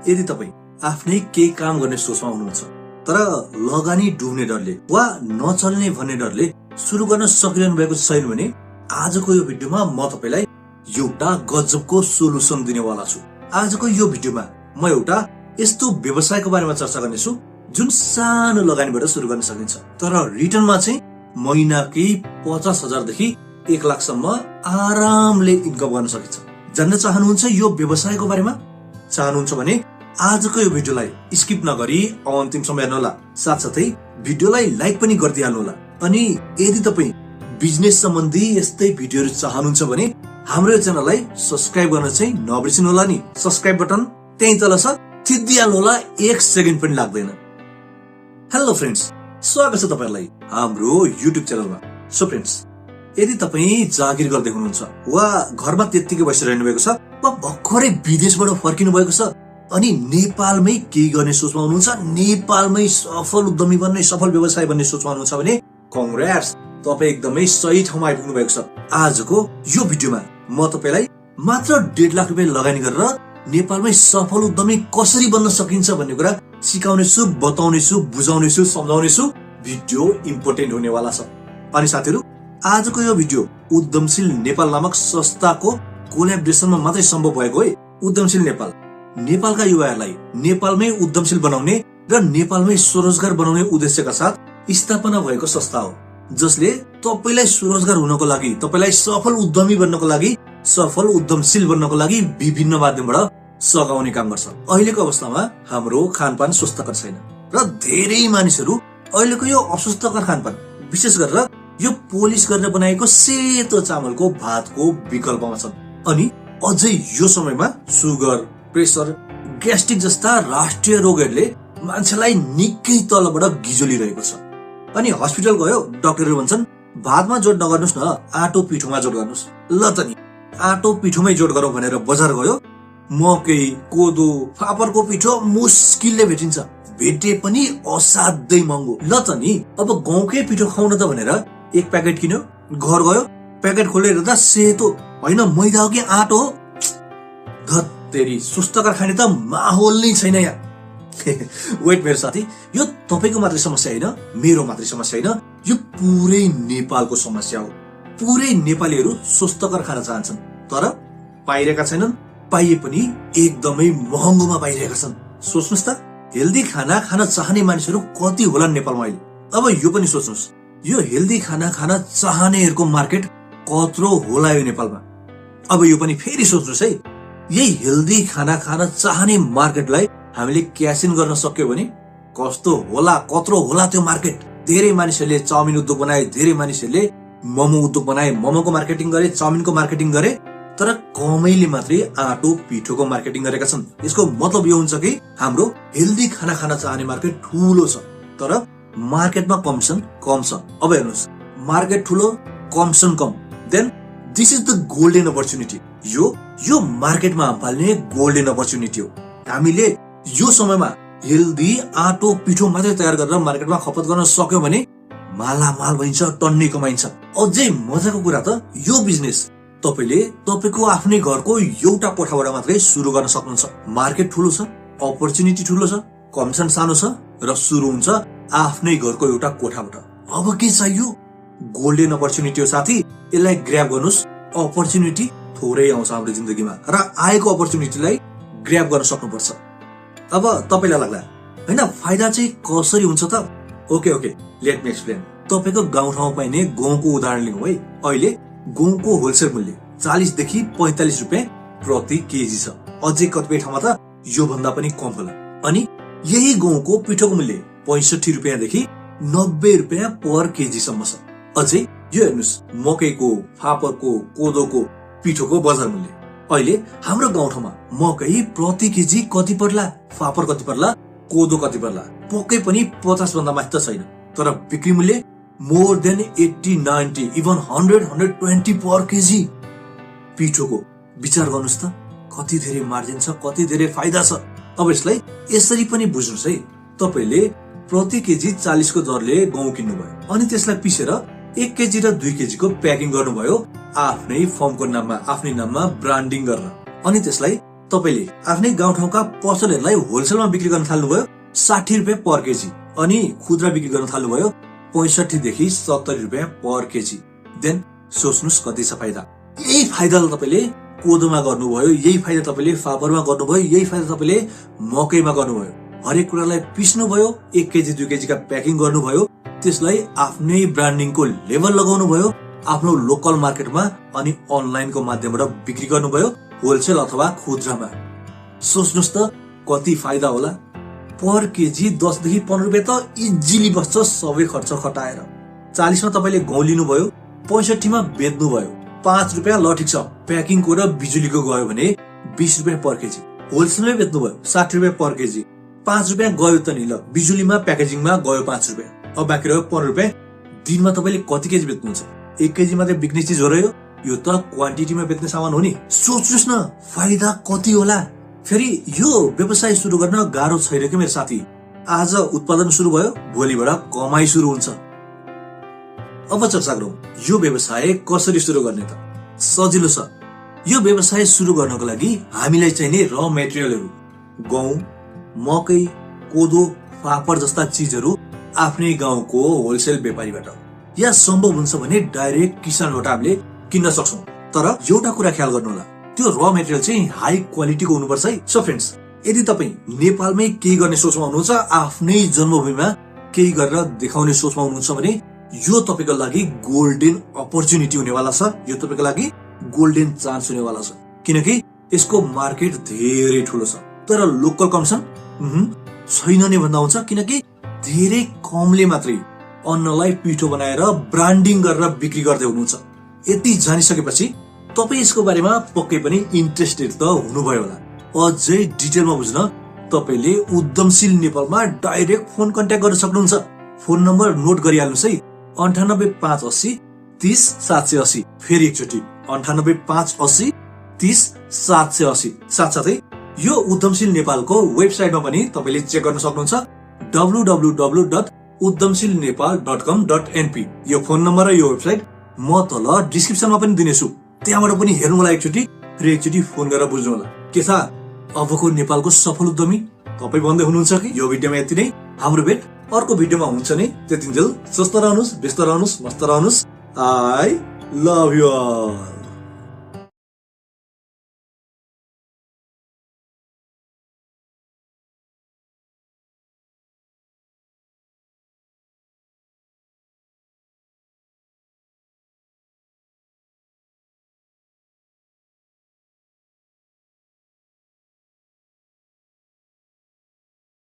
यदि तपाई आफ्नै केही काम गर्ने सोचमा हुनुहुन्छ तर लगानी डुब्ने डरले वा नचल्ने भन्ने डरले सुरु गर्न सकिरहनु भएको छैन भने आजको यो भिडियोमा म तपाईलाई एउटा गजबको सोलुसन दिनेवाला छु। आजको यो भिडियोमा म एउटा यस्तो व्यवसायको बारेमा चर्चा गर्नेछु जुन सानो लगानीबाट सुरु गर्न सकिन्छ तर रिटर्नमा चाहिँ महिनाकै 50,000 देखि 1 लाखसम्म आरामले इन्कम गर्न सकिन्छ। जान्न चाहनुहुन्छ यो व्यवसायको बारेमा? चाहनुहुन्छ भने आजको यो भिडियोलाई स्किप नगरी अन्तिम सम्म हेर्नुहोला। साथसाथै भिडियोलाई लाइक पनि गरिदिहाल्नु होला। अनि यदि तपाई बिजनेस सम्बन्धी यस्तै भिडियोहरु चाहनुहुन्छ भने हाम्रो यो च्यानललाई सब्स्क्राइब गर्न चाहिँ नबिर्सिनु होला नि। सब्स्क्राइब बटन त्यही तल छ, थिच्दिहाल्नु होला, 1 सेकेन्ड पनि लाग्दैन। हेलो फ्रेन्ड्स, स्वागत छ तपाईहरुलाई हाम्रो युट्युब च्यानलमा। सो फ्रेन्ड्स, यदि तपाई जागिर गर्दै हुनुहुन्छ वा घरमा त्यत्तिकै बसिरहनु भएको छ वा भर्खरै विदेशबाट फर्किनु भएको छ अनि नेपालमै केही गर्ने सोचमा हुनुहुन्छ, नेपालमै सफल उद्यमी बन्ने, सफल व्यवसाय बन्ने सोचमा हुनुहुन्छ भने कंग्रेट्स, तपाई एकदमै सही ठाउँमा आइपुग्नु भएको छ। आजको यो भिडियोमा म तपाईलाई मात्र 1.5 लाख रुपैयाँ लगानी गरेर नेपालमै सफल उद्यमी कसरी बन्न सकिन्छ भन्ने कुरा सिकाउने छु, बताउने छु, बुझाउने छु, सम्झाउने छु। भिडियो इम्पोर्टेन्ट हुनेवाला छ। अनि साथीहरु, आजको यो भिडियो उद्यमशील नेपाल नामक संस्थाको कोल्याबोरेसनमा मात्रै सम्भव भएको है। उद्यमशील नेपाल नेपालका युवाहरूलाई नेपालमै उद्यमशील बनाउने र नेपालमै स्वरोजगार बनाउने उद्देश्यका साथ स्थापना भएको संस्था हो, जसले तपाईलाई स्वरोजगार हुनको लागि, तपाईलाई सफल उद्यमी बन्नको लागि, सफल उद्यमशील बन्नको लागि विभिन्न माध्यमबाट सघाउने काम गर्छ। अहिलेको अवस्थामा हाम्रो खानपान स्वस्थकर छैन र धेरै मानिसहरू अहिलेको यो अस्वस्थकर खानपान, विशेष गरेर यो पोलिस गरेर बनाएको सेतो चामलको भातको विकल्पमा छन्। अनि अझै यो समयमा सुगर, प्रेसर, ग्यास्ट्रिक जस्ता राष्ट्रिय रोगहरूले मान्छेलाई निकै तलबाट गिजोलिरहेको छ। अनि हस्पिटल गयो, डाक्टरहरू भन्छन् भातमा जोड नगर्नुस् न, आटो पिठोमा जोड गर्नुस्। ल त नि, आटो पिठोमै जोड गरौँ भनेर बजार गयो, मकै, कोदो, फापरको पिठो मुस्किलले भेटिन्छ, भेटे पनि असाध्यै महँगो। ल त नि, अब गाउँकै पिठो खाउन त भनेर 1 प्याकेट किन्यो, घर गयो, प्याकेट खोलेर हेर्दा सेतो, होइन मैदा हो कि आटो हो। धत्तेरी, सुस्तकर खाने त माहौल नै छैन यहाँ। वेट मेरो साथी, यो तपाईको मात्रै समस्या होइन, मेरो मात्रै समस्या होइन, यो पुरै नेपालको समस्या हो। पुरै नेपालीहरू स्वस्थकर खान चाहन्छन् तर पाइरहेका छैनन्, पाइए पनि एकदमै महँगोमा पाइरहेका छन्। सोच्नुस् त, हेल्दी खाना खान चाहने मानिसहरू कति होलान् नेपालमा अहिले। अब यो पनि सोच्नुस्, यो हेल्दी खाना खान चाहनेहरूको मार्केट कत्रो होला यो नेपालमा। अब यो पनि फेरि सोच्नुस् है, यही हेल्दी खाना खान चाहने मार्केटलाई हामीले क्यास इन गर्न सक्यो भने कस्तो होला, कत्रो होला त्यो मार्केट। धेरै मानिसहरूले चाउमिन उद्योग बनाए, धेरै मानिसहरूले मोमो उद्योग बनाए, मोमोको मार्केटिङ गरे, चाउमिनको मार्केटिङ गरे, तर कमैले मात्रै आटो पिठोको मार्केटिङ गरेका छन्। यसको मतलब यो हुन्छ कि हाम्रो हेल्दी खाना खान चाहने मार्केट ठुलो छ तर मार्केटमा कमिसन कम छ। अब हेर्नुस्, मार्केट ठुलो, कमिसन कम, then this is the golden opportunity. यो मार्केटमा पाल्ने गोल्डन अपर्च्युनिटी हो। हामीले यो समयमा हेल्दी आटो पिठो मात्रै तयार गरेर मार्केटमा खपत गर्न सक्यौं भने मालामाल भइन्छ, टन्नै कमाइन्छ। अझै मजाको कुरा त यो बिजनेस तपाईले तपाईको आफ्नै घरको एउटा कोठाबाट मात्रै सुरु गर्न सक्नुहुन्छ। मार्केट ठुलो छ, अपर्च्युनिटी ठुलो छ, कमिसन सानो छ र सुरु हुन्छ आफ्नै घरको एउटा कोठाबाट। अब के चाहियो? गोल्डन अपर्च्युनिटी हो साथी, यसलाई ग्र्याब गर्नुस्। अपर्च्युनिटी थोरै आउँछ हाम्रो जिन्दगीमा र आएको अपर्च्युनिटीलाई ग्र्याब गर्न सक्नुपर्छ। अब तपाईलाई लाग्ला हैन फाइदा चाहिँ कसरी हुन्छ त? Okay, let me explain. तपाईको गाउँठाउँमा पाइने गहुँको उदाहरण लिउँ है। अहिले गहुँको होलसेल मूल्य 40 देखि 45 रुपैयाँ प्रति केजी छ। अझै कतिपय ठाउँमा त यो भन्दा पनि कम होला। अनि यही गहुँको पिठोको मूल्य 65 रुपैयाँ देखि 90 रुपैयाँ पर केजी सम्म छ। अझै यो हेर्नुस्, मकैको, फापरको, कोदोको पिठोको बजार मूल्य अहिले हाम्रो गाउँठाउँमा मकै प्रति केजी कति पर्ला, फापर कति पर्ला, कोदो कति पर्ला, पक्कै पनि 50 भन्दा माथि त छैन। तर बिक्री मूल्य मोर देन 80, 90, इभन 100, 120 पर केजी। पिठोको विचार गर्नुस् त, कति धेरै मार्जिन छ, कति धेरै फाइदा छ। अब यसलाई यसरी पनि बुझ्नुस् है, तपाईले प्रति केजी 40 को दरले गहुँ किन्नुभयो अनि त्यसलाई पिसेर 1 केजी र 2 केजी को प्याकिङ गर्नुभयो आफ्नै फर्मको नाममा, आफ्नै नाममा ब्रान्डिङ गरेर, अनि त्यसलाई तपाईले आफ्नै गाउँठाउँका पसलहरूलाई होलसेलमा बिक्री गर्न थाल्नुभयो 60 रुपियाँ पर केजी, अनि खुद्रा बिक्री गर्न थाल्नुभयो 65 देखि 70 रुपियाँ पर केजी। देन सोच्नुस् कति छ फाइदा। यही फाइदा तपाईले कोदोमा गर्नुभयो, यही फाइदा तपाईले फापरमा गर्नुभयो, यही फाइदा तपाईले मकैमा गर्नुभयो। हरेक कुरालाई पिस्नुभयो, 1 केजी 2 केजी का प्याकिङ गर्नुभयो, त्यसलाई आफ्नै ब्रान्डिङको लेबल लगाउनु भयो, आफ्नो लोकल मार्केटमा अनि अनलाइनको माध्यमबाट बिक्री गर्नुभयो, होलसेल अथवा खुद्रामा। सोच्नुस् त कति फाइदा होला। पर केजी 10 देखि 15 रुपियाँ त इजिली बस्छ सबै खर्च खटाएर। 40 मा तपाईले गहुँ लिनुभयो, 65 मा बेच्नु भयो, 5 रुपियाँ ल ठिक छ, प्याकिङको र बिजुलीको गयो भने 20 रुपियाँ पर केजी। होलसेलमै बेच्नु भयो 60 रुपियाँ पर केजी, 5 रुपियाँ गयो त नि, ल बिजुलीमा प्याकेजिङमा गयो 5 रुपियाँ, अब बाँकी रह्यो 15 रुपियाँ। दिनमा तपाईले कति केजी बेच्नुहुन्छ? 1 केजी मात्रै बिक्ने चिज हो र यो त क्वान्टिटीमा बेच्ने सामान हो नि। सोच्नुस् न फाइदा कति होला। फेरि यो व्यवसाय सुरु गर्न गाह्रो छैन के मेरो साथी। आज उत्पादन सुरु भयो, भोलिबाट कमाई सुरु हुन्छ। अब चर्चा गरौँ यो व्यवसाय कसरी सुरु गर्ने त। सजिलो छ। यो व्यवसाय सुरु गर्नको लागि हामीलाई चाहिने र मेटेरियलहरू गहुँ, मकै, कोदो, फापर जस्ता चीजहरू आफ्नै गाउँको होलसेल व्यापारीबाट, या सम्भव हुन्छ भने डाइरेक्ट किसानबाट हामीले किन्न सक्छौं। तर एउटा कुरा ख्याल गर्नु होला, त्यो र मेटेरियल चाहिँ हाई क्वालिटीको हुनुपर्छ है। सो फ्रेन्ड्स, यदि तपाई नेपालमै केही गर्ने सोचमा हुनुहुन्छ, आफ्नै जन्मभूमिमा केही गरेर देखाउने सोचमा हुनुहुन्छ भने यो तपाईको लागि गोल्डन अपर्च्युनिटी हुनेवाला छ। यो तपाईको लागि गोल्डन चान्स हुनेवाला छ, किनकि यसको मार्केट धेरै ठुलो छ। तर लोकल कमिसन छैन नै भन्दा हुन्छ, किनकि धेरै कमले मात्रै अन्नलाई पिठो बनाएर ब्रान्डिङ गरेर बिक्री गर्दै हुनुहुन्छ। यति जानिसकेपछि तपाई यसको बारेमा पक्कै पनि इन्ट्रेस्टेड त हुनुभयो होला। अझै डिटेलमा बुझ्न तपाईले उद्यमशील नेपालमा डाइरेक्ट फोन कन्ट्याक्ट गर्न सक्नुहुन्छ। फोन नम्बर नोट गरिहाल्नुस् है, 985880 30 780। फेरि एकचोटि 985880 30 780। साथसाथै यो उद्यमशील नेपालको वेबसाइटमा पनि तपाईले चेक गर्न सक्नुहुन्छ, www.uddamshilnepal.com.np। यो फोन नम्बर र यो वेबसाइट म तल डिस्क्रिप्सनमा पनि दिनेछु, त्यहाँबाट पनि हेर्नु होला एकचोटि र एकचोटि फोन गरेर बुझ्नु होला। के छ अबको नेपालको सफल उद्यमी तपाई भन्दै हुनुहुन्छ कि? यो भिडियोमा यति नै। हाम्रो भेट अर्को भिडियोमा हुन्छ नि। त्यतिन्जेल स्वस्थ रहनुस्, व्यस्त रहनुस्, मस्त रहनुस्। I love you all.